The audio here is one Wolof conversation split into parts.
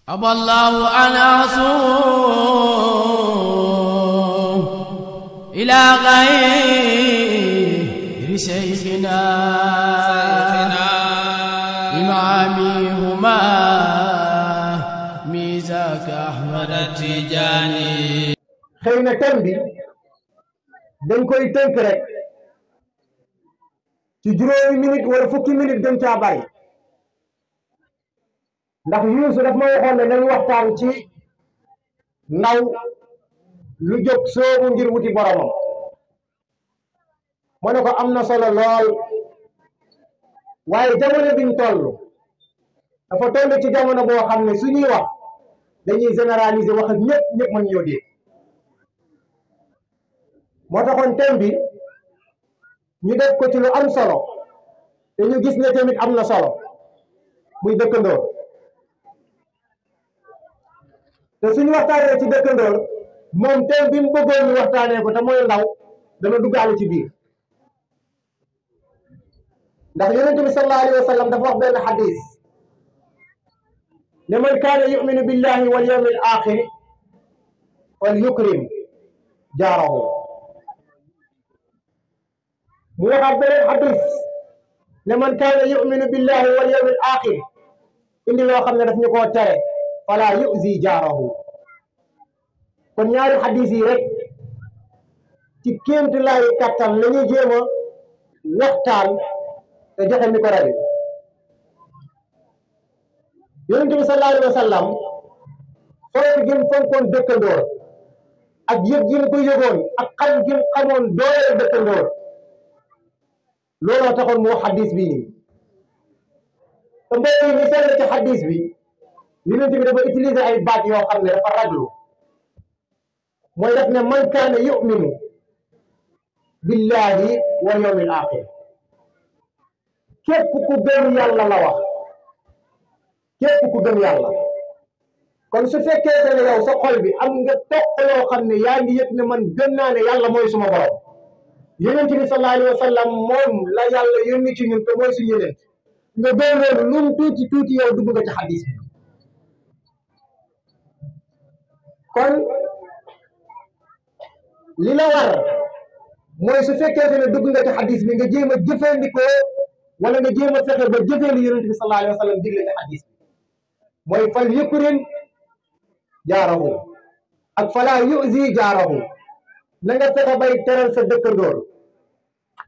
أبى الله أن أصوم إلى غير شيخنا إمامي هما ميزاك أحمد التجاني. xëy na thème bi dañ koy tënk rek ci juróomi minute wala fukki minute gën caa bari ndax Yuusu daf ma waxoon ne nañ waxtaan ci ndaw lu jóg soobu ngir wuti boromam ma ne ko am na solo lool waaye jamono biñ toll dafa toll ci jamono boo xam ne su ñuy wax dañuy généraliser wax ak ñëpp mën ñoo dégg moo taxoon thème bi ñu def ko ci lu am solo te ñu gis ne tamit am na solo muy dëkkandoor te suñu waxtaanee ci dëkkandoor moom thème bi mu bëggoon ñu waxtaanee ko te mooy ndaw dana duggaale ci biir ndax yonente bi sallallahu alayhi wa sallam dafa wax benn xadis ne man kaana yuminu billahi wal yawmil axiri fal yukrim jaarahu mu waxaat beneen xadis ne man kaana yuminu billahi wal yawmil axiri indi loo xam ne daf ñu koo tere fala yuzi jaarahu kon ñaari xadis yi rek ci kéemtu laay kattan la ñuy jéem a waxtaan te joxe mi ko rabi yonente bi sallallahu alayhi wa sallam fonk gi mu fonkoon dëkkandoor ak yëg gi mu ko yëgoon ak xam gi mu xamoon dooleel dëkkandoor looloo taxoon mu wax xadis bii nii te mbokk yi ñu seetlu ci xadis bi yonent bi dafa utiliser ay baat yoo xam ne dafa raglu mooy def ne man kaana yuminu billahi wal yawmil axir képp ku gëm yàlla la wax képp ku gëm yàlla kon su fekkee ne yow sa xol bi am nga toq yoo xam ne yaa ngi yëg ne man gëm naa ne yàlla mooy suma borom yonent bi sallallahu alayhi wa sallam moom la yàlla yónni ci ñun te mooy suñu yonent nga gëm loolu lu mu tuuti tuuti yow dugg nga ci xadis bi kon li la war mooy su fekkee ne dugg nga ci xadis bi nga jéem a jëfandikoo wala nga jéem a fexe ba jëfee li yonent bi sallallahu alayhi wa sallam digle ci xadis bi mooy fal yukrim jaarahu ak fala yuzi jaarahu na nga fexe bay teral sa dëkkandoor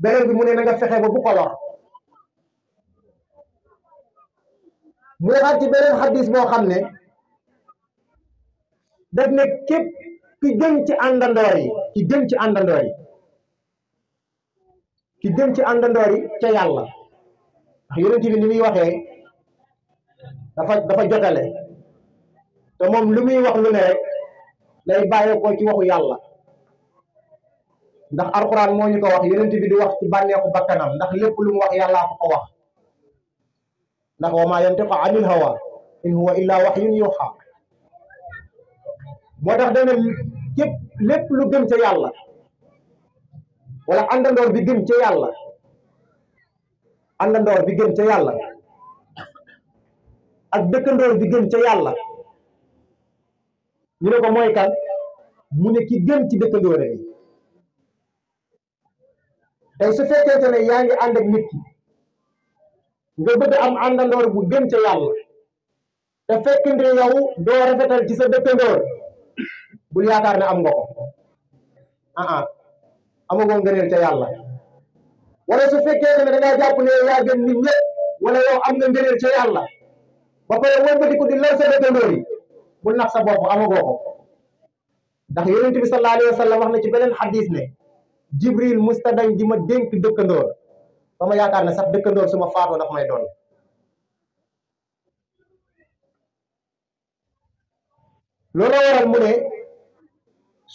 beneen bi mu ne na nga fexe ba bu ko lor mu waxaat ci beneen xadis boo xam ne daf ne képp ki gën ci àndandoor yi ki gën ci àndandoor yi ki gën ci àndandoor yi ca yàlla ndax yonent bi ni muy waxee dafa jotale te moom lu muy wax lu ne rek lay bàyyee ko ci waxu yàlla ndax alquran moo ñu ko wax yonent bi di wax ci bànneexu bakkanam ndax lépp lu mu wax yàllaa ko wax ndax wa maa yantiqu anil hawa in huwa illa wahyun yuha moo tax dana képp lépp lu gën ca yàlla wala àndandoor bi gën ca yàlla àndandoor bi gën ca yàlla ak dëkkandoor bi gën ca yàlla ñu ne ko mooy kan mu ne ki gën ci dëkkandoor yi tey su fekkente ne yaa ngi ànd ak nit ki nga bëgg am àndandoor bu gën ca yàlla te fekkente yow doo rafetal ci sa dëkkandoor bul yaakaar ne am nga ko amagoo ngëneel ca yàlla wala su fekkente ne da ngaa jàpp ne yaa gën nit ñëpp wala yow am nga ngëneel ca yàlla ba pare wëlbatiku di lor sa dëkkandoor yi bul nax sa bopp amagoo ko ndax yonent bi sallallahu alayhi wa sallam wax na ci beneen xadis ne jibril musta dañ di ma dénk dëkkandoor ba ma yaakaar ne sax dëkkandoor su ma faatoo daf may doon loolu waral mu ne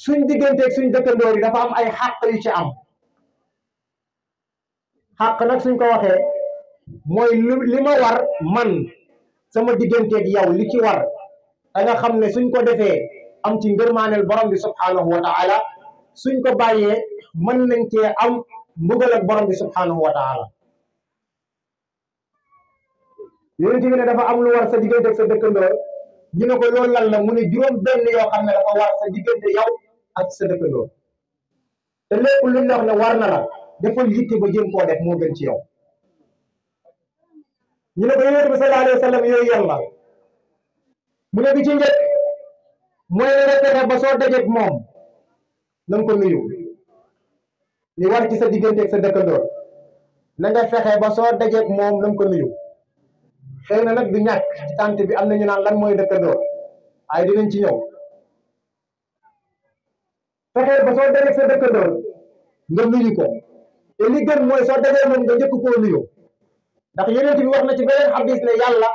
suñ digganteeg suñ dëkkandoor yi dafa am ay xàq yu ci am xàq nag suñ ko waxee mooy li ma war man sama digganteeg yow li ci war da nga xam ne suñ ko defee am ci ngërmaaneel borom bi subhanahu wa taala suñ ko bàyyee mën nañ cee am mbugal ak borom bi subhanahu wa taala yonent bi ne dafa am lu war sa diggante ak sa dëkkandoor ñu ne ko loolu lan la mu ne juróom benn yoo xam ne dafa war sa diggante yow ak sa dëkkandoo te lépp lu ñu wax ne war na la defal yitte ba jéem koo def moo gën ci yow ñu ne ko yonent bi sallallahu alayhi wa sallam yooyu yàlla mu ne bi ci njëkk mooy ne nga fexe ba soo dajeeg moom na nga ko nuyu li war ci sa diggante ak sa dëkkandoo na nga fexe ba soo dajeeg moom na nga ko nuyu xëy na nag du ñàkk ci tànt bi am na ñu naan lan mooy dëkkandoo waaye dinañ ci ñëw fexe ba soo dajeeg sa dëkkandoo nga nuyu ko te li gën mooy soo dajee moom nga njëkk koo nuyu ndax yonent bi wax na ci beneen xadis ne yàlla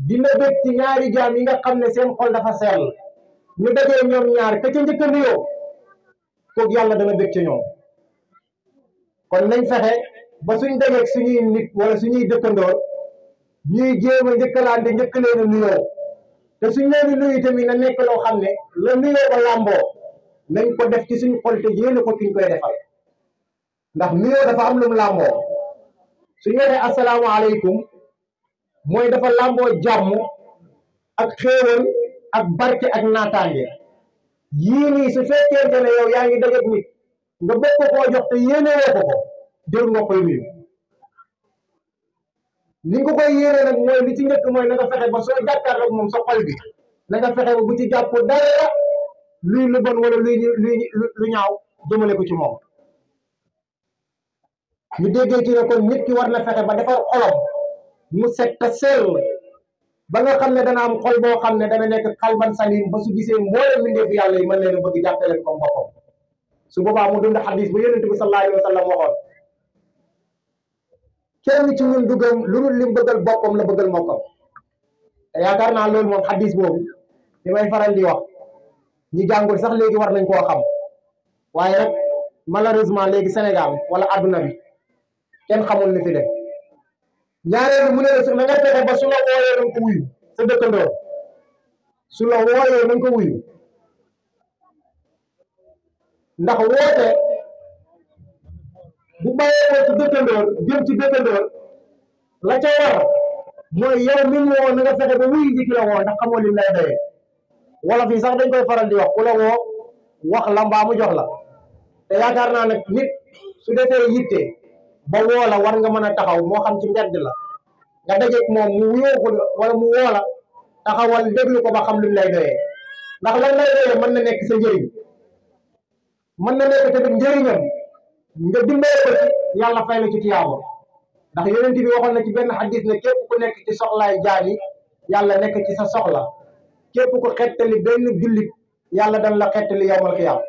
dina bëgg ci ñaari jaam yi nga xam ne seen xol dafa sell ñu dajee ñoom ñaar ka ca njëkk a nuyoo kooku yàlla dana bëgg ci ñoom kon nañ fexe ba suñ dajeeg suñuy nit wala suñuy dëkkandoor ñuy jéem a njëkkalante njëkk leen a nuyoo te suñ leen di nuyu tamit na nekk loo xam ne la nuyoo ba làmboo nañ ko def ci suñ xol te yéene ko kiñ koy defal ndax nuyoo dafa am lu mu làmboo suñu waxee asalaamaaleykum mooy dafa làmboo jàmm ak xéewal ak barke ak naataange yii nii su fekkente ne yow yaa ngi dajeeg nit nga bëgg ko koo jox te yéene woo ko ko jël nga koy nuyu ni nga koy yéene nag mooy li ci njëkk mooy na nga fexe ba soo jàkkaarloog moom sa xol bi na nga fexe ba bu ci jàpp dara luy lu bon wala lu ñaaw jëmale ko ci moom ñu déggee ci ne kon nit ki war na fexe ba defar xolam mu set te sell ba nga xam ne dana am xol boo xam ne dana nekk xalban salim ba su gisee mboolem mbindeefu yàlla yi mën leen a bëgg jàppe leen comme boppam su boobaa mu dund xadis ba yonent bi sallallahu alayhi wa sallam waxoon kenn ci ñun dugam lu dul lim bëggal boppam la bëggal mokkam te yaakaar naa loolu moom xadis boobu li may faral di wax ñi jàngul sax léegi war nañ koo xam waaye rek malheureusement léegi Sénégal wala adduna bi kenn xamul li fi def ñaareel mu ne la na nga fexe ba su la wooyee nañ ko wuyu sa dëkkandoo su la wooyee nañ ko wuyu ndax woote bu bàyyee ko ci dëkkandoor jëm ci dëkkandoor la ca war mooy yow mi mu woo na nga fexe ba wuyu ji ki la woo ndax xamoo lim lay doyee wala fii sax dañ koy faral di wax ku la woo wax la mbaa mu jox la te yaakaar naa nag nit su defee yitte ba woo la war nga mën a taxaw moo xam ci mbedd la nga dajeeg moom mu wuyoo ko wala mu woo la taxawal déglu ko ba xam lim lay doyee ndax lan lay doyee mën na nekk sa njëriñ mën na nekk tamit njëriñam nga dimbale ko ci yàlla fay la ci tiyaabo ndax yonent bi waxoon na ci benn xadis ne képp ku nekk ci soxlaay jaam yi yàlla nekk ci sa soxla képp ku xettali benn jullit yàlla dan la xettali yawmal xiyaam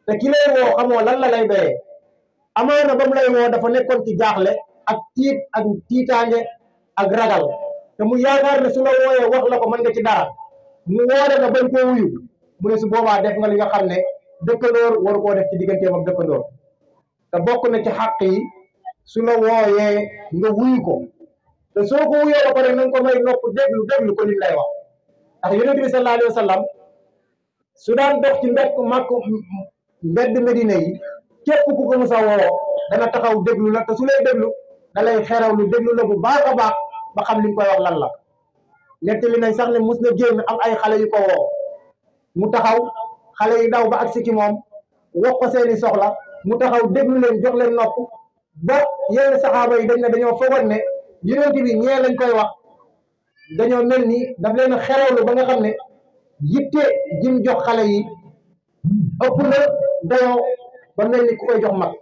te ki lay woo xamoo lan la lay doyee amaana ba mu lay woo dafa nekkoon ci jaaxle ak tiit ak tiitaange ak ragal te mu yaakaar ne su la wooyee wax la ko mën nga ci dara mu woore nga bañ koo wuyu mu ne su boobaa def nga li nga xam ne dëkkandoor waru koo def ci digganteem ak dëkkandoor te bokk na ci xàq yi su la wooyee nga wuyu ko te soo ko wuyoo ba pare na nga ko may nopp déglu ko lim lay wax ndax yonent bi sallallahu alayhi wa sallam su daan dox ci mbedd Medina yi képp ku ko musa woo dana taxaw déglu la te su lay déglu da lay xerawlu déglu la bu baax a baax ba xam li nga koy wax lan la nettali nañ sax ne mus na génn am ay xale yu ko woo mu taxaw xale yi daw ba agsi ci moom wax ko seeni soxla mu taxaw déglu leen jox leen nopp ba yenn saxaaba yi dañ ne dañoo foogoon ne yonent bi ñee lañ koy wax dañoo mel ni daf leen xerawlu ba nga xam ne yitte jim jox xale yi ëpp na dayoo ba mel ni ku koy jox mag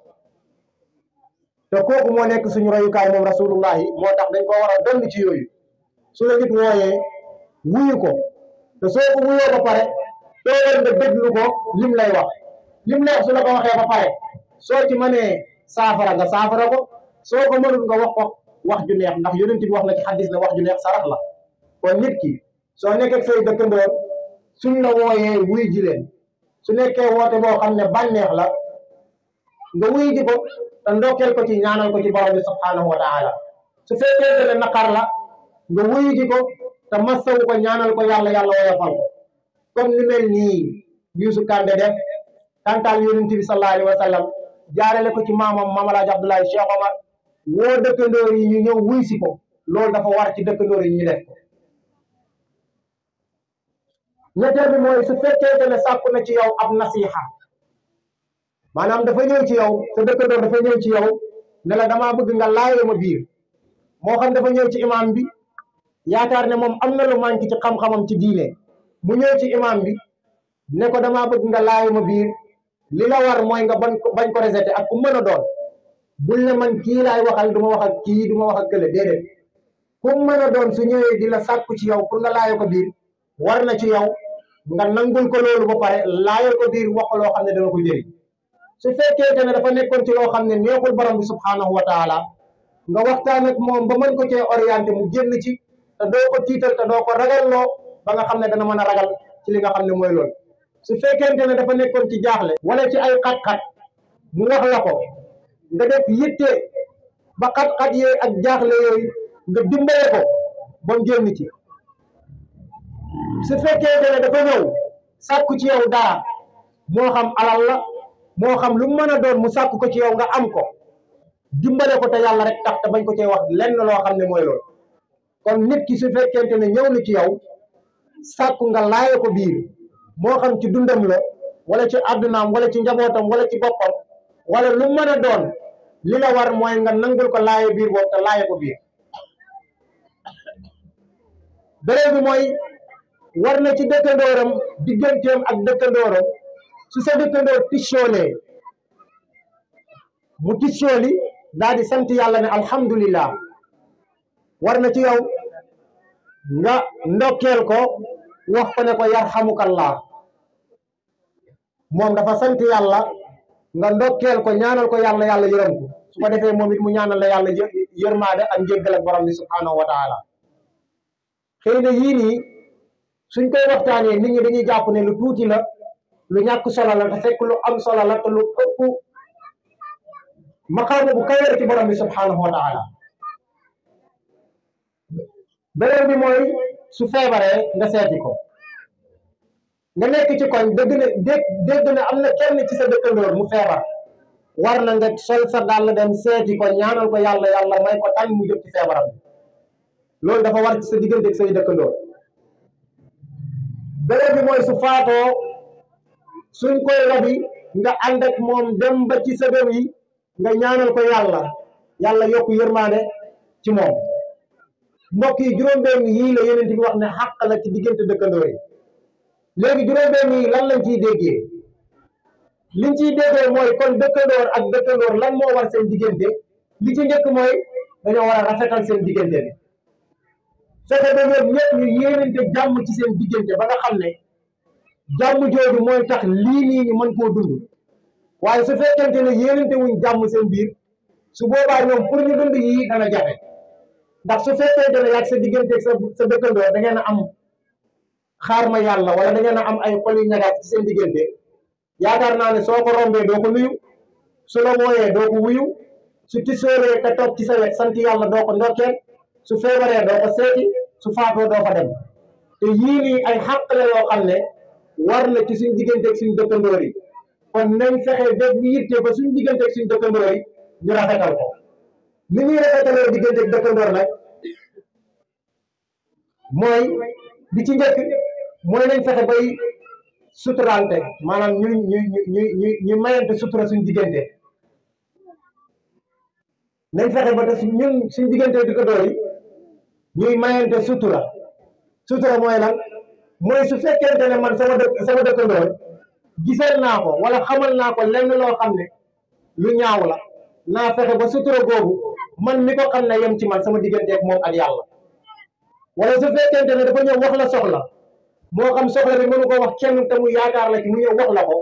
te kooku moo nekk suñu royukaay moom rasulullahi moo tax dañ ko war a dond ci yooyu su la nit wooyee wuyu ko te soo ko wuyoo ba pare toogal nga déglu ko lim lay wax su la ko waxee ba pare soo ci mënee saafara nga saafara ko soo ko mënul nga wax ko wax ju neex ndax yonent bi wax na ci xaddis ne wax ju neex sarax la kon nit ki soo nekkee say dëkkandoor suñ la wooyee wuy ji leen su nekkee woote boo xam ne bànneex la nga wuy ji ko te ndokkeel ko ci ñaanal ko ci borom bi subhanahu wa taala su fekkee ne naqar la nga wuy ji ko te massawu ko ñaanal ko yàlla woyofal ko comme ni mel nii Youssou Kandé def tantal yonent bi sallallahu alayhi wa sallam jaarale ko ci maamam Maam Alaaji Abdoulaye Cheikh Omar woo dëkkandoor yi ñu ñëw wuy si ko loolu dafa war ci dëkkandoor yi ñu def ko ñetteel bi mooy su fekkee ne sàkku na ci yow ab nasiha maanaam dafa ñëw ci yow sa dëkkandoor dafa ñëw ci yow ne la damaa bëgg nga laaye ma biir moo xam dafa ñëw ci imam bi yaakaar ne moom am na lu manqué ci xam-xamam ci diine mu ñëw ci imam bi ne ko damaa bëgg nga laaye ma biir li la war mooy nga bañ ko rejeté ak ku mën a doon bul ne man kii laay waxal du ma wax ak kii du ma wax ak kële déedéet ku mën a doon su ñëwee di la sàkku ci yow pour nga laaye ko biir war na ci yow nga nangul ko loolu ba pare laaye ko biir wax ko loo xam ne dana ko jëriñ su fekkee ne dafa nekkoon ci loo xam ne neexul borom bi subhanahu wa taala nga waxtaan ak moom ba mën ko cee orienté mu génn ci te doo ko tiital te doo ko ragalloo ba nga xam ne dana mën a ragal ci li nga xam ne mooy loolu su fekkente ne dafa nekkoon ci jaaxle wala ci ay xat-xat mu wax la ko nga def yitte ba xat-xat yee ak jaaxle yooyu nga dimbale ko ba mu génn ci su fekkente ne dafa ñëw sàkku ci yow dara moo xam alal la moo xam lu mu mën a doon mu sàkku ko ci yow nga am ko dimbale ko te yàlla rek tax te bañ ko cee wax lenn loo xam ne mooy loolu kon nit ki su fekkente ne ñëw na ci yow sàkku nga laaye ko biir moo xam ci dundam la wala ci àddunaam wala ci njabootam wala ci boppam wala lu mën a doon li la war mooy nga nangul ko laaye biir boobu te laaye ko biir beneen bi mooy war na ci dëkkandooram digganteem ak dëkkandooram su sa dëkkandoor ticcoolee mu ticcooli daal di sant yàlla ne alhamdulillah war na ci yow nga ndokkeel ko wax ko ne ko yarhamukallah moom dafa sant yàlla nga ndokkeel ko ñaanal ko yàlla yàlla yërëm ko su ko defee moom it mu ñaanal la yàlla yërmaade ak njéggal ak borom bi subhanahu wa taala xëy na yii nii suñ koy waxtaanee nit ñi dañuy jàpp ne lu tuuti la lu ñàkk solo la te fekk lu am solo la te lu ëpp maqaama bu kawe ci borom bi subhanahu wa taala beneen bi mooy su feebaree nga seeti ko nga nekk ci koñ dégg na am na kenn ci sa dëkkandoor mu feebar war na nga sol sa dàll dem seeti ko ñaanal ko yàlla may ko tan mu jóg ci feebaram loolu dafa war ci sa diggante ak say dëkkandoor beneen bi mooy su faatoo suñ koy rabi nga ànd ak moom dem ba ci sa dem yi nga ñaanal ko yàlla yokku yërmaande ci moom mbokk yi juróom-benn yii la yeneen bi wax ne xàq la ci diggante dëkkandoor yi léegi juróom-benn yii lan lañ ciy déggee liñ ciy déggee mooy kon dëkkandoor ak dëkkandoor lan moo war seen diggante li ci njëkk mooy dañoo war a rafetal seen diggante bi fexe ba ñoom ñëpp ñu yéenante jàmm ci seen diggante ba nga xam ne jàmm jooju mooy tax lii nii ñu mën koo dund waaye su fekkente ne yéenante wuñ jàmm seen biir su boobaa ñoom pour ñu dund yii dana jafe ndax su fekkente ne yaag sa diggante sa dëkkandoor da ngeen a am xaar ma yàlla wala da ngeen a am ay xol yu ñagaat ci seen diggante yaakaar naa ne soo ko rombee doo ko nuyu su la wooyee doo ko wuyu su tisoolee te toog ci sa wet sant yàlla doo ko ndokkeel su feebaree doo ko seeti su faatoo doo fa dem te yii nii ay xàq la yoo xam ne war na ci suñ diggante ak suñ dëkkandoor yi kon nañ fexe def yitte ba suñ diggante ak suñ dëkkandoor yi ñu rafetal ko li ñuy rafetaloo diggante ak dëkkandoor nag mooy bi ci njëkk mooy nañ fexe bay suturante maanaam ñu mayante sutura suñ diggante nañ fexe ba te ñun suñ diggante dëkkandoor yi ñuy mayante sutura mooy lan mooy su fekkente ne man sama dëkkandoor giseel naa ko wala xamal naa ko lenn loo xam ne lu ñaaw la naa fexe ba sutura googu man mi ko xam ne yem ci man sama diggante ak moom ak yàlla wala su fekkente ne dafa ñëw wax la soxla moo xam soxla bi mënu ko wax kenn te mu yaakaar la ci mu ñëw wax la ko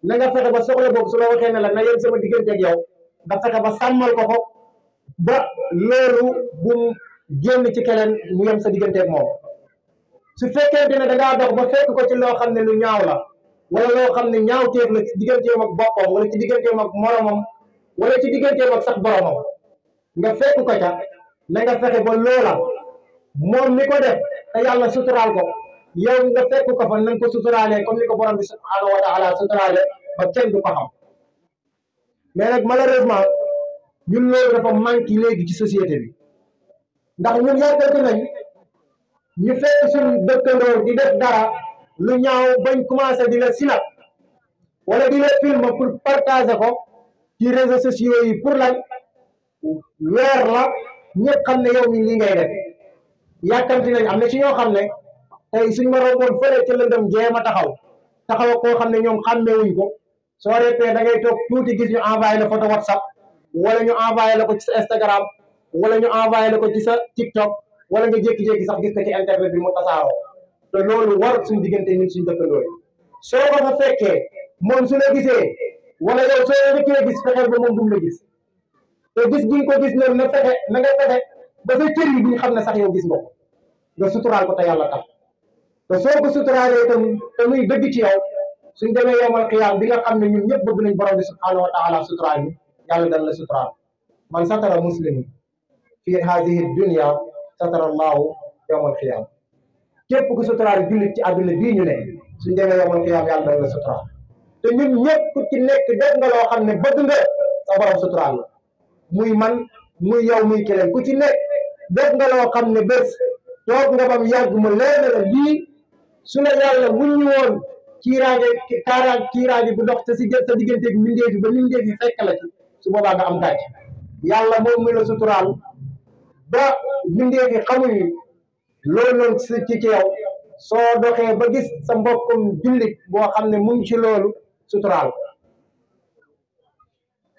na nga fexe ba soxla boobu su la waxee ne la na yem sama diggante ak yow nga fexe ba sàmmal ko ba loolu bu génn ci keneen mu yem sa diggante ak moom su fekkente ne da ngaa dox ba fekk ko ci loo xam ne lu ñaaw la wala loo xam ne ñaawteef la ci digganteem ak boppam wala ci digganteem ak moromam wala ci digganteem ak sax boromam nga fekk ko ca na nga fexe ba loola moom mi ko def te yàlla suturaal ko yow nga fekk ko fa nañ ko suturaalee comme ni ko borom bi subhanahu wa taala suturaale ba kenn du ko xam mais nag malheureusement ñun loolu dafa manqué léegi ci société bi ndax ñun yàggante nañ ñu fekk suñu dëkkandoor di def dara lu ñaaw bañ commencé di la sinap wala di la film pour partager ko ci réseaux sociaux yi pour lan weer la ñëpp xam ne yow mi li ngay def yàkkamti nañ am na ci ñoo xam ne tey suñ ma romboon fële ca lëndëm jéem a taxaw koo xam ne ñoom xàmmewuñ ko soo repee da ngay toog tuuti gis ñu envoyé la photo WhatsApp wala ñu envoyé la ko ci sa Instagram wala ñu envoyé la ko ci sa TikTok wala nga jékki-jékki sax gis ko ci internet bi mu tasaaroo te loolu war suñ diggante ñun suñ dëkkandoo yi soo ko fa fekkee moom su la gisee wala yow soo rëkkee gis fexeel ba moom bu mu la gis te gis gi nga ko gis noonu na nga fexe ba sa cër yi bu ñu xam ne sax yow gis nga ko nga suturaal ko te yàlla tax te soo ko suturaalee te muy dëgg ci yow suñ demee yowmal qiyaam bi nga xam ne ñun ñëpp bëgg nañ borom bi subhanahu wa taala suturaal ñu yàlla dana la suturaal man satara muslim fi hadihi dunya satara allahu yowmal qiyaam képp ku suturaal jullit ci àdduna bii ñu ne suñ demee yowmal qiyaam yàlla dana la suturaal te ñun ñëpp ku ci nekk def nga loo xam ne bëgg nga sa borom suturaal la muy man muy yow muy keneen ku ci nekk def nga loo xam ne bés toog nga bam yàgg mu leer na la lii su la yàlla wuññi woon kiiraange bu dox te si sa digganteeg mbindeef yi ba mbindeef yi fekk la ci su boobaa nga am gàcce yàlla moom mi la suturaal ba mbindeef yi xamuñu loolu noonu ci yow soo doxee ba gis sa mbokkum jullit boo xam ne mu ngi ci loolu suturaal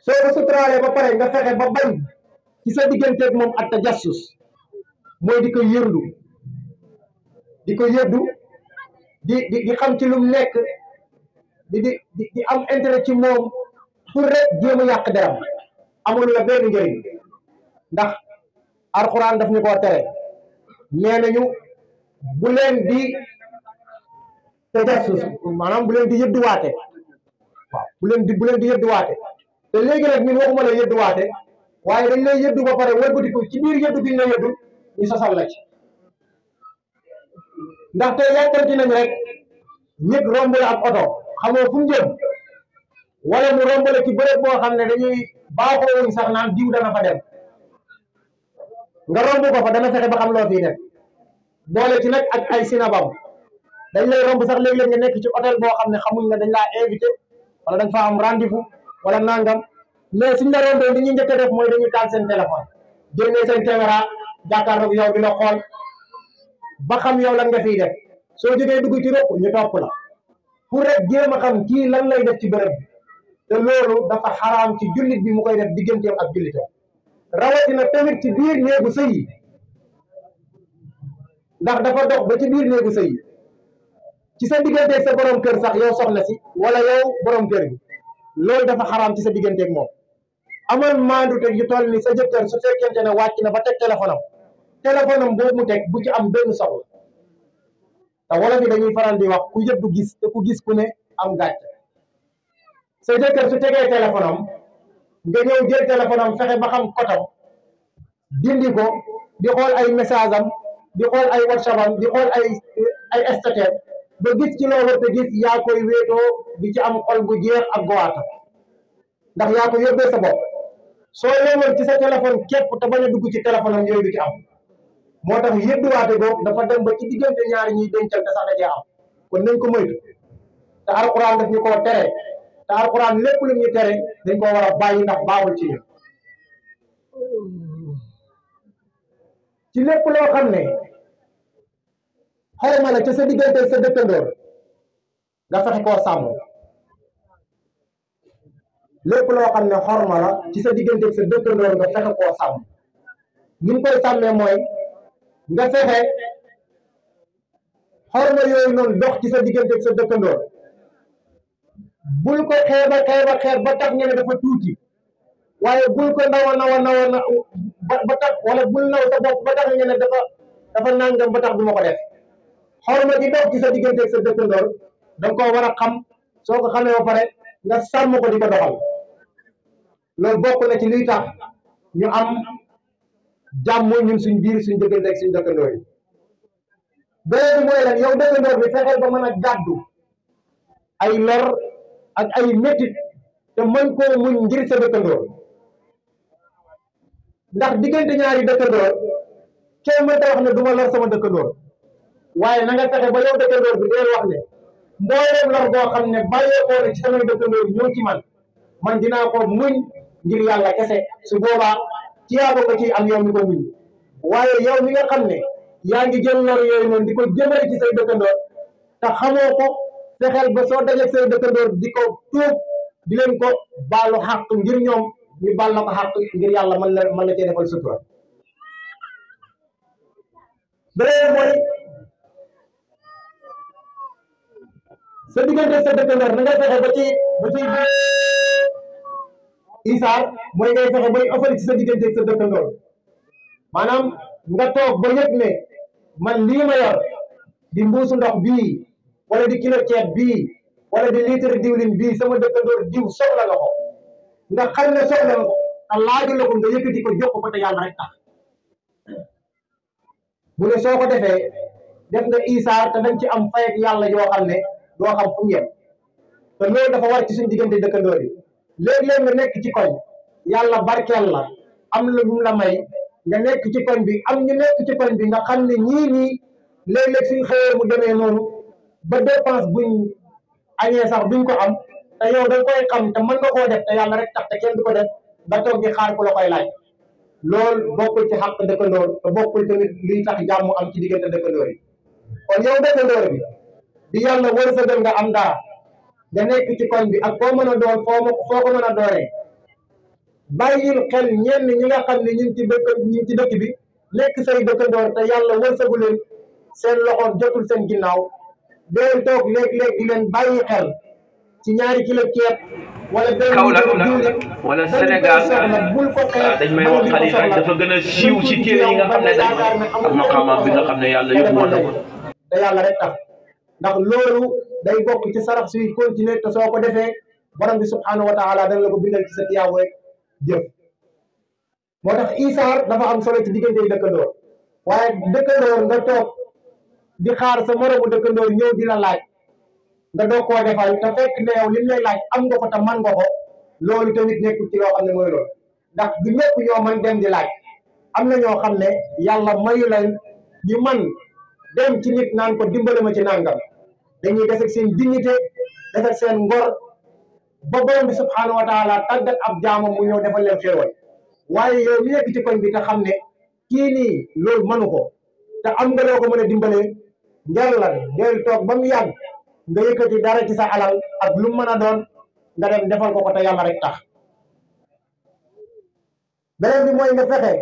soo ko suturaalee ba pare nga fexe ba bañ ci sa digganteeg moom ak tajassus mooy di ko yërdu di xam ci lu mu nekk di am intérêt ci moom pour rek jéem a yàq deram amul la benn njëriñ ndax alxuraan daf ñu koo tere nee nañu bu leen di tajassus maanaam bu leen di yëdduwaate waaw bu leen di yëdduwaate te léegi nag ñun waxuma la yëdduwaate waaye dañ lay yëddu ba pare wëlbatiku ci biir yëddu bi ñu la yëddu ñu sosal la ci ndaxte yàkkamti nañ rek nit romb la ab oto xamoo fu mu jëm wala mu romb la ci bërëb boo xam ne dañuy baaxoo wuñ sax naan diw dana fa dem nga romb ko fa dana fexe ba xam loo fii def boole ci nag ak ay sinabam dañ lay romb sax léeg-léeg nga nekk ci hôtel boo xam ne xamuñ ne dañ laa invité wala dañ fa am rendez-vous wala nangam mais suñ la rombee li ñuy njëkk a def mooy dañuy taal seen téléphone génne seen caméra jàkkaarloog yow di la xool ba xam yow lan nga fiy def soo jógee dugg ci rëpp ñu topp la pour rek jéem a xam kii lan lay def ci bërëb bi te loolu dafa xaraam ci jullit bi mu koy def digganteem ak jullitam rawatina tamit ci biir néegu sëy yi ndax dafa dox ba ci biir néegu sëy yi ci sa digganteeg sa borom kër sax yow soxna si wala yow borom kër bi loolu dafa xaraam ci sa digganteeg moom amal maandu teg yu toll ni sa jëkkër su fekkente ne wàcc na ba teg téléphone am boobu mu teg bu ci am benn soxla te wala fi dañuy faral di wax ku yëpp du gis te ku gis ku ne am gàcce sa jëkkër su tegee téléphone am nga ñëw jël téléphone am fexe ba xam kotam dindi ko di xool ay message am di xool ay WhatsApp am di xool ay statut ba gis ci loolu te gis yaa koy wéetoo di ci am xol bu jeex ak gowaata ndax yaa ko yóbbee sa bopp soo yemoon ci sa téléphone képp te bañ a dugg ci téléphone am yooyu du ci am moo tax yëdduwaate googu dafa dem ba ci diggante ñaari ñuy dencante sax da cee am kon nañ ko moytu te alxuraan daf ñu koo tere te alxuraan lépp lu ñu tere dañ koo war a bàyyi ndax baaxul ci ñun ci lépp loo xam ne xorma la ca sa diggante sa dëkkandoor nga fexe koo sàmm lépp loo xam ne xorma la ci sa diggante sa dëkkandoor nga fexe koo sàmm ni ñu koy sàmmee mooy nga fexe xorma yooyu noonu dox ci sa diggante sa dëkkandoor bul ko xeeb ba tax nga ne dafa tuuti waaye bul ko nawa ba tax wala bul naw sa bopp ba tax nga ne dafa nangam ba tax du ma ko def xorma gi dox ci sa diggante sa dëkkandoor danga koo war a xam soo ko xamee ba pare nga sàmm ko di ko doxal loolu bokk na ci liy tax ñu am jàmm ñun suñ biir suñ diggante ak suñ dëkkandoor yi beneen bi mooy lan yow dëkkandoor bi fexeel ba mën a gàddu ay lor ak ay métit te mën koo muñ ngir sa dëkkandoor ndax diggante ñaari dëkkandoor kenn mënta wax ne du ma lor sama dëkkandoor waaye na nga fexe ba yow dëkkandoor bi deel wax ne mbooleem lor boo xam ne bàyyeekoo na ci samay dëkkandoo ñëw ci man dinaa ko muñ ngir yàlla kese. su boobaa ci yaa ko ci am yow mi ko muñ. waaye yow mi nga xam ne yaa ngi jël lor yooyu noonu di ko jëmale ci say dëkkandoor te xamoo ko, fexeel ba soo dajeeg say dëkkandoor di ko tuub di leen ko baalu xàq ngir ñoom ñu baal la ko xàq ngir yàlla mën la cee defal sutura. beneen mooy sa diggante sa dëkkandoor na nga fexe ba ci isaar mooy ngay fexe bay ëffal ci sa diggante sa dëkkandoor. maanaam nga toog ba yëg ne man lii ma yor di mbuusu ndox bii wala di kilo ceeb bii wala di litre diwlin bii sama dëkkandoor diw soxla nga ko nga xam ne soxla nga ko te laaju la ko nga yëkkati ko jox ko te yàlla rek tax. mu ne soo ko defee def nga isaar te dañ ci am fay ak yàlla yoo xam ne doo xam fu mu yem. te loolu dafa war ci suñu diggante dëkkandoor yi. léeg-léeg nga nekk ci koñ yàlla barkeel la am la lu la may nga nekk ci koñ bi am ñu nekk ci koñ bi nga xam ne ñii nii léeg-léeg suñ xëyee mu demee noonu ba dépense buñ añee sax duñ ko am te yow da nga koy xam te mën nga koo def te yàlla rek tax te kenn du ko def nga toog di xaar ku la koy laaj. loolu bokkul ci xàq dëkkandoor te bokkul tamit liy tax jàmm am ci diggante dëkkandoor yi. kon yow dëkkandoor bi di yàlla wërsëgal nga am dara nga nekk ci koñ bi ak foo mën a doon foo ko mën a dooree bàyyil xel ñenn ñi nga xam ne ñu ngi ci dëkk bi nekk say dëkkandoor te yàlla wërsëgu leen seen loxo jotul seen ginnaaw deel toog léeg-léeg di leen bàyyi xel ci ñaari kilo ceeb wala Kaolack wala Sénégal dañ may wax xalifa dafa gën a siiw ci téere yi nga xam ne dañ ak maqaamam bi nga xam ne yàlla yëpp woon na ko te yàlla rek tax. ndax loolu day bokk ci sarax suy continuer te soo ko defee borom bi subhanahu wa taala dana la ko bindal ci sa tiyaabu rek jëf. moo tax isaar dafa am solo ci diggante yi dëkkandoor waaye dëkkandoor nga toog di xaar sa moromu dëkkandoor ñëw di la laaj nga doog koo defal te fekk ne yow lim lay laaj am nga ko te man nga ko loolu tamit nekkul ci loo xam ne mooy loolu. ndax du ñëpp ñoo man dem di laaj am na ñoo xam ne yàlla mayu leen ñu man dem ci nit naan ko dimbale ma ci nangam dañuy des ak seen dignité des ak seen ngor ba borom bi subhanahu wa taala tàggat ab jaamam mu ñëw defal leen xéewal. waaye yow mi nekk ci koñ bi te xam ne kii nii loolu mënu ko te am nga loo ko mën a dimbalee ngir la del toog ba mu yàgg nga yëkkati dara ci sa alal ak lu mën a doon nga dem defal ko te yàlla rek tax. beneen bi mooy nga fexe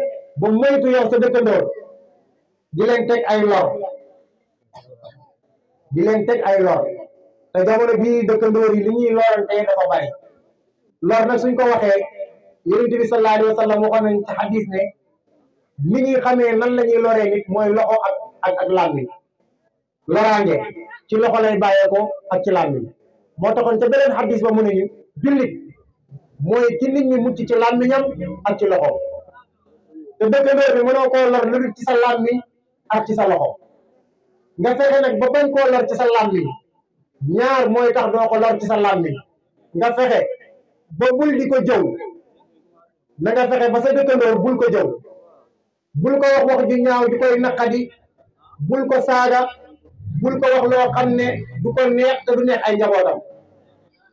ba moytu yow sa dëkkandoor di leen teg ay lor te jamono bii dëkkandoor yi li ñuy lorante dafa bari. lor nag suñ ko waxee yonent bi sallallahu alayhi wa sallam waxoon nañ ci xadis ne li ñuy xamee nan la ñuy loree nit mooy loxo ak làmmiñ. loraange ci loxo lay bàyyeekoo ak ci làmmiñ. moo taxoon ca beneen xadis ba mu ne ñu jullit mooy ci nit ñi mucc ci làmmiñam ak ci loxo te dëkkandoor bi mënoo koo lor lu dul ci sa làmmiñ ak ci sa loxo. nga fexe nag ba bañ koo lor ci sa làmmiñ ñaar mooy tax doo ko lor ci sa làmmiñ. nga fexe ba bul di ko jëw na nga fexe ba sa dëkkandoor bul ko jëw bul ko wax ju ñaaw di koy naqadi bul ko saaga bul ko wax loo xam ne du ko neex te du neex ay njabootam.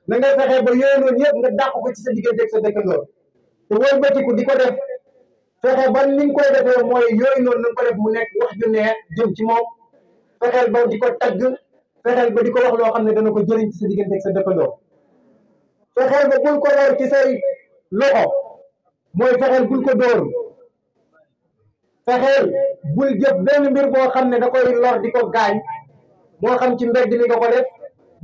na nga fexe ba yooyu noonu yëpp nga dàq ko ci sa diggante ak sa dëkkandoor te wëlbatiku di ko def fexe ba ni nga koy defee mooy yooyu noonu na nga ko def mu nekk wax ju neex jëm ci moom. fexeel ba di ko tagg fexeel ba di ko wax loo xam ne dana ko jëriñ ci sa diggante ak sa dëkkandoor. fexeel ba bul ko lor ci say loxo mooy fexeel bul ko dóor. fexeel bul jëf benn mbir boo xam ne da koy lor di ko gaañ moo xam ci mbedd mi nga ko def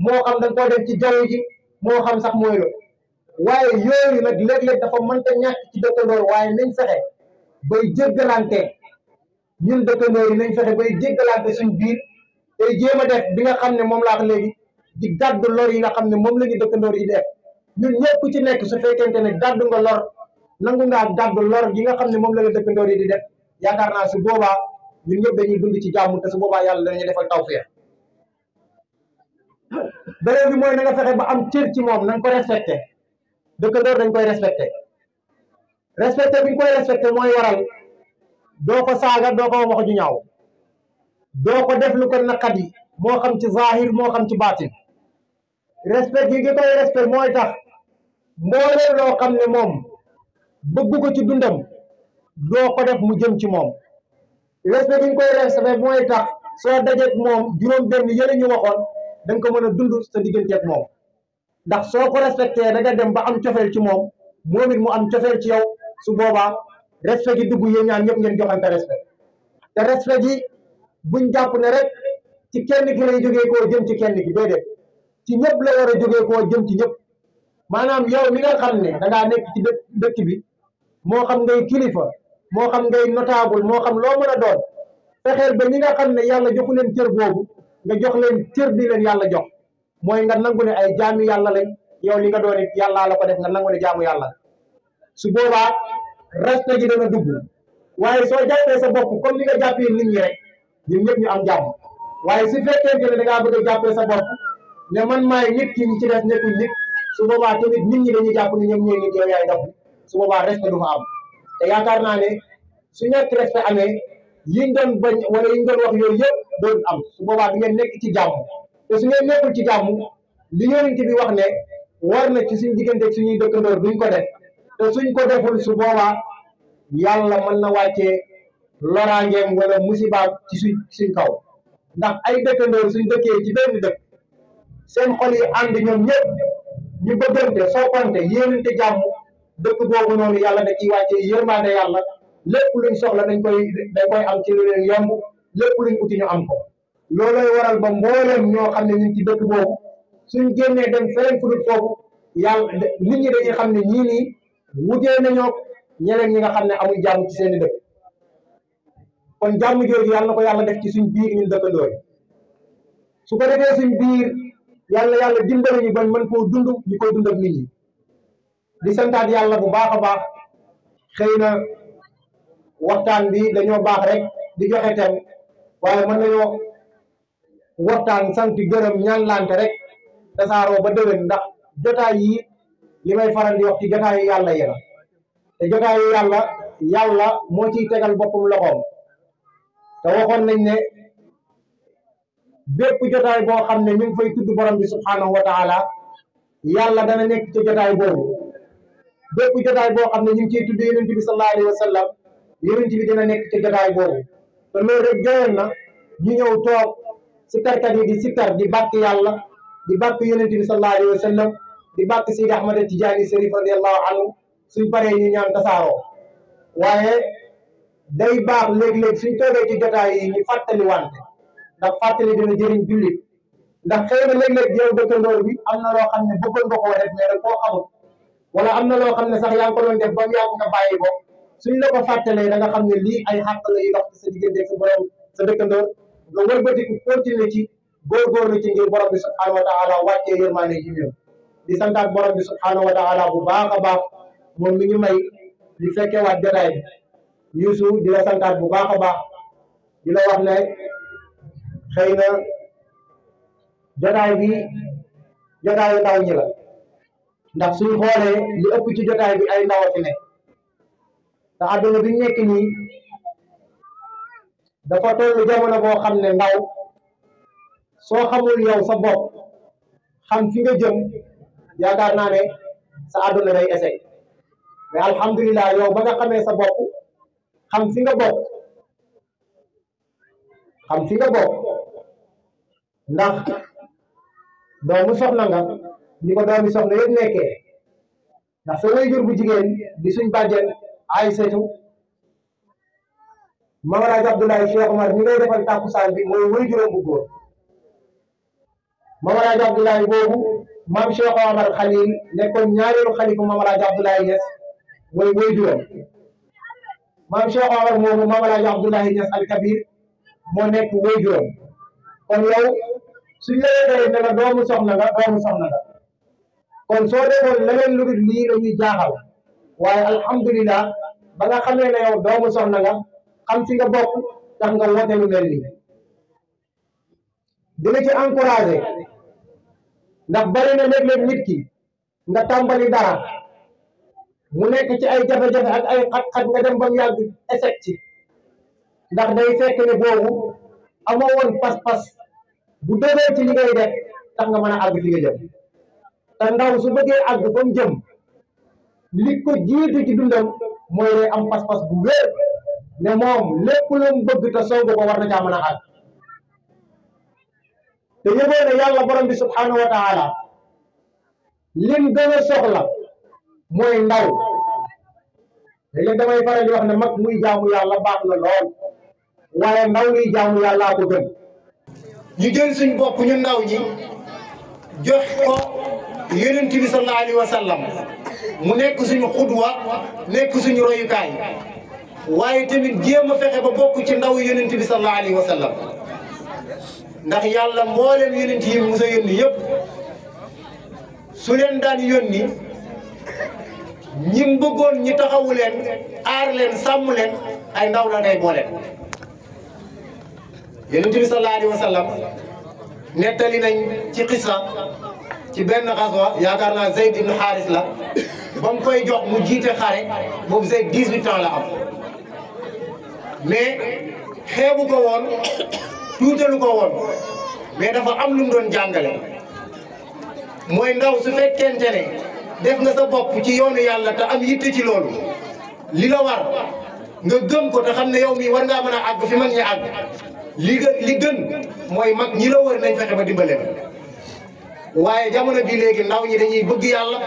moo xam da nga koo def ci jaww ji moo xam sax mooy la. waaye yooyu nag léeg-léeg dafa mënta ñàkk ci dëkkandoor waaye nañ fexe bay jéggalante. ñun dëkkandoor yi nañ fexe bay jéggalante suñ biir tey jéem a def bi nga xam ne moom laa wax léegi di gàddu lor yi nga xam ne moom la ñu dëkkandoor yi def. ñun ñëpp ku ci nekk su fekkente ne gàddu nga lor nangu ngaa gàddu lor yi nga xam ne moom la dëkkandoor yi di def yaakaar naa su boobaa ñun ñëpp dañuy dund ci jàmm te su boobaa yàlla dañuy defal tawfeex. beneen bi mooy na nga fexe ba am cër ci moom na nga ko respecté. dëkkandoor dañ koy respecté bi ñu koy respecté mooy waral doo ko saaga doo ko wax ju ñaaw doo ko def lu ko naqadi moo xam ci zahir moo xam ci baatin respect gi nga koy respect mooy tax mbooleem loo xam ne moom bëgg ko ci dundam doo ko def mu jëm ci moom respect gi nga koy respect mooy tax soo dajeeg moom juróom benn yële ñu waxoon da nga ko mën a dund sa digganteeg moom ndax soo ko respecté da nga dem ba am cofeel ci moom moom it mu am cofeel ci yow su boobaa respect gi dugg yéen ñaan ñëpp ngeen joxante respect te respect gi buñ jàpp ne rek ci kenn ki lay jógee koo jëm ci kenn ki déedéet ci ñëpp la war a jógee koo jëm ci ñëpp maanaam yow mi nga xam ne da ngaa nekk ci dëkk bi moo xam ngay kilifa moo xam ngay notable moo xam loo mën a doon fexeel ba ñi nga xam ne yàlla joxu leen cër boobu nga jox leen cër bi leen yàlla jox mooy nga nangu ne ay jaami yàlla lañ yow li nga doon it yàllaa la ko def nga nangu ne jaamu yàlla su boobaa respect gi dana dugg waaye soo jàppee sa bopp comme ni nga jàppee nit ñi rek ñun ñëpp ñu am jàmm waaye su fekkente ne da ngaa bëgg a jàppee sa bopp ne man maay nit ki ñi ci des nekkul nit su boobaa tamit nit ñi dañuy jàpp ne ñoom ñooy nit yow yaay def su boobaa respect du fa am te yaakaar naa ne su ñàkk respect amee yiñ doon bañ wala yiñ doon wax yooyu yëpp doon am su boobaa di ngeen nekk ci jàmm te su ngeen nekkul ci jàmm li yonent bi wax ne war na ci suñ diggante suñuy dëkkandoor duñ ko def te suñ ko deful su boobaa yàlla mën na wàccee loraangeem wala musibaam ci suñ kaw ndax ay dëkkandoor suñ dëkkee ci benn dëkk seen xol yi ànd ñoom ñëpp ñu bëggante soppante yéenante jàmm dëkk boobu noonu yàlla da ciy wàccee yërmande yàlla lépp luñ soxla dañ koy am ci lu leen yomb lépp luñ uti ñu am ko looloy waral ba mbooleem ñoo xam ne ñu ngi ci dëkk boobu suñ génnee dem feneen fu dul foofu yàlla nit ñi dañuy xam ne ñii nii wutee nañoo ñeneen ñi nga xam ne amuñ jàmm ci seeni dëkk kon jàmm jooju yàlla na ko yàlla def ci suñ biir ñun dëkkandoo yi su ko defee suñ biir yàlla dimbali ñu bañ mën koo dund ñu koy dund ak nit ñi di santaat yàlla bu baax a baax xëy na waxtaan bi dañoo baax rek di joxe tem waaye mën nañoo waxtaan sant gërëm ñaanlante rek tasaaroo ba déwén ndax jotaay yi li may faral di wax ci jotaayu yàlla yi la te jotaayu yàlla moo ciy tegal boppam loxoom te waxoon nañ ne bépp jotaay boo xam ne ñu ngi fay tudd borom bi subhanahu wa taala yàlla dana nekk ci jotaay boobu bépp jotaay boo xam ne ñu ngi ciy tudd yonent bi sallallahu alayhi wa sallam yonent bi dina nekk ci jotaay boobu te loolu rek joyoon na ñu ñëw toog sikkarkat yi di sikkar di bàkk yàlla di bàkk yonent bi sallallahu alayhi wa sallam di bàkk Sidi Ahmad Tijaani Sharif radiyallahu anhu suñ paree ñu ñaan tasaaroo waaye day baax léeg-léeg suñ toogee ci jotaay yi ñu fàttali wante ndax fàttali dina jëriñ jullit ndax xëy na léeg-léeg yow dëkkandoor bi am na loo xam ne bëggoon nga koo def mais rek koo xamul wala am na loo xam ne sax yaa ngi ko doon def ba mu yàgg nga bàyyi ko suñ la ko fàttalee da nga xam ne lii ay xàq la yu dox ci sa diggante sa borom sa dëkkandoor nga wëlbatiku continuer ci góorgóorlu ci ngir borom bi subhanahu wa taala wàccee yërmaane ji ñëw di santaat borom bi subhanahu wa taala bu baax a baax moom mi ñu may di fekkee waat jotaay bi Youssou di la santaat bu baax a baax di la wax ne xëy na jotaay bi jotaayu ndaw ñi la ndax suñ xoolee li ëpp ci jotaay bi ay ndaw a fi nekk te àdduna bi nekk nii dafa tollu jamono boo xam ne ndaw soo xamul yow sa bopp xam fi nga jëm yaakaar naa ne sa àdduna day échec mais alhamdulilah yow ba nga xamee sa bopp xam fi nga bokk ndax doomu soxna nga ni ko doomi soxna yëpp nekkee ndax sa waajur bu jigéen di suñ bàjjen Aysatu Mamalaaji Abdoulaye Cheikh Omar ñi ngay defal tàkkusaan bi mooy waajuram bu góor Mamalaaji Abdoulaye boobu maam Cheikh Omar Khalil nekkoon ñaareelu xalifa Mamalaaji Abdoulaye Niass mooy waajuram maam Cheikh Omar moomu Mamalaaji Abdoulaye Niass al Kabir moo nekk waajuram kon yow suñ la yëgalee ne la doomu soxna nga kon soo defoon leneen lu dul lii la ñuy jaaxal waaye alhamdulilah ba nga xamee ne yow doomu soxna nga xam fi nga bokk tax nga woote lu mel nii dina ci encouragé ndax bari na léeg-léeg nit ki nga tàmbali dara mu nekk ci ay jafe-jafe ak ay xat-xat nga dem ba mu yàgg échec ci ndax day fekk ne boobu amoo woon pas-pas bu dëgër ci li ngay def tax nga mën a àgg fi nga jëm te ndaw su bëggee àgg fa mu jëm li ko jiitu ci dundam mooy day am pas-pas bu wér ne moom lépp lu mu bëgg te soogu ko war na caa mën a àgg te yëgoo ne yàlla borom bi subhanahu wa taala lim gën a soxla mooy ndaw léegi damay faral di wax ne mag muy jaamu yàlla baax na lool waaye ndaw muy jaamu yàllaa ko gën. ñu jël suñ bopp ñu ndaw ñi jox ko yonent bi sallallahu alayhi wa sallam mu nekk suñu xudwa nekk suñu royukaay waaye tamit jéem a fexe ba bokk ci ndaw yonent bi sallallahu alayhi wa sallam ndax yàlla mboolem yonent yi musa yónni yëpp su leen daan yónni ñi bëggoon ñi taxawu leen aar leen sàmm leen ay ndaw la day boole. yonent bi sallallahu alayhi wa sallam nettali nañ ci xissa ci benn xaswa yaakaar naa Zayd ibn Haris la ba mu koy jox mu jiite xare boobu Zayd 18 ans la am mais xeebu ko woon tuutalu ko woon mais dafa am lu mu doon jàngale mooy ndaw su fekkente ne def nga sa bopp ci yoonu yàlla te am yitte ci loolu li la war nga gëm ko te xam ne yow mii war ngaa mën a àgg fi mag ñi àgg li gën mooy mag ñi la wër nañ fexe ba dimbale waaye jamono bi léegi ndaw ñi dañuy bëgg yàlla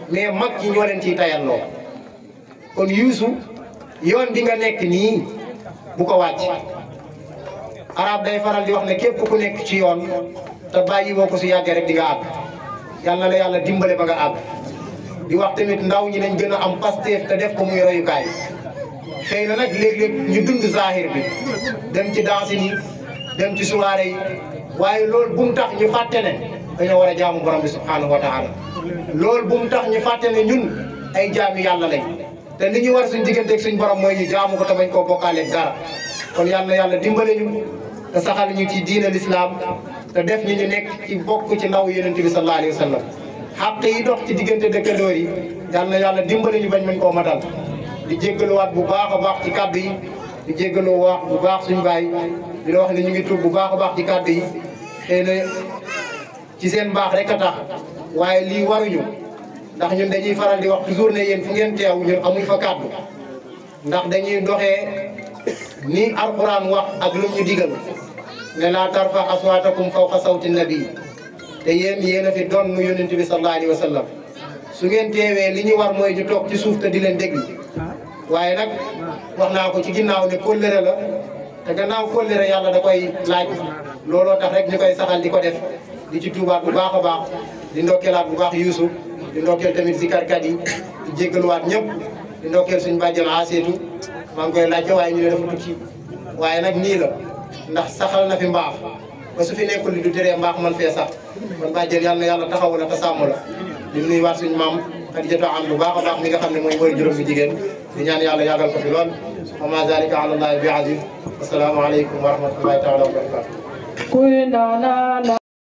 mais mag ñi ñoo leen ciy tayalloo kon Youssou yoon bi nga nekk nii bu ko wàcc arab day faral di wax ne képp ku nekk ci yoon te bàyyi woo ko su yàggee rek di nga àgg yàlla na la yàlla dimbale ba nga àgg di wax tamit ndaw ñi nañ gën a am Pastef te def ko muy royukaay xëy na nag léeg-léeg ñu dund zahir bi dem ci danse yi dem ci soirée yi waaye loolu bu mu tax ñu fàtte ne dañoo war a jaamu borom bi subhanahu wa taala loolu bu mu tax ñu fàtte ne ñun ay jaami yàlla lañ te li ñu war suñ digganteeg suñ borom mooy ñu jaamu ko te bañ koo bokkaaleeg dara kon yàlla na yàlla dimbale ñu te saxal ñu ci diina l'islam te def ñu nekk ci bokk ci ndaw yonent bi sallallahu alayhi wa sallam xàq yi dox ci diggante dëkkandoor yi yàlla na yàlla dimbale ñu bañ mën koo matal di jéggaluwaat bu baax a baax ci kàddu yi di jéggaluwaat bu baax suñu baay di la wax ne ñu ngi tuub bu baax a baax ci kàddu yi xëy na ci seen baax rek a tax waaye lii waruñu ndax ñun dañuy faral di wax toujours ne yéen fu ngeen teew ñun amuñ fa kàddu ndax dañuy doxee ni alquran wax ak lu ñu digal ne laa tarfa aswaatakum fawqa sawti nabi te yéen a fi doon nu yonent bi sallallahu alayhi wa sallam su ngeen teewee li ñu war mooy ñu toog ci suuf te di leen déglu waaye nag wax naa ko ci ginnaaw ne kóllëre la te gannaaw kóllëre yàlla da koy laaj looloo tax rek ñu koy saxal di ko def di ci tuubaat bu baax a baax di ndokkeelaat bu baax Youssou di ndokkeel tamit zikarkat yi di jéggaluwaat ñëpp di ndokkeel suñu bàjjen Aseetu maa ngi koy laajte waaye ñu ne dafa tukki waaye nag nii la ndax saxal na fi mbaax ba su fi nekkul li du teree mbaax man fee sax kon bàjjen yàlla na yàlla taxawu la te sàmm la di nuyuwaat suñu maam Xadijatu am bu baax a baax mi nga xam ne mooy mooy juróom bi jigéen di ñaan yàlla yàggal ko fi lool wa ma zalika ala allahi bi aziz assalaamu aleykum wa rahmatullahi taala wa barakatuh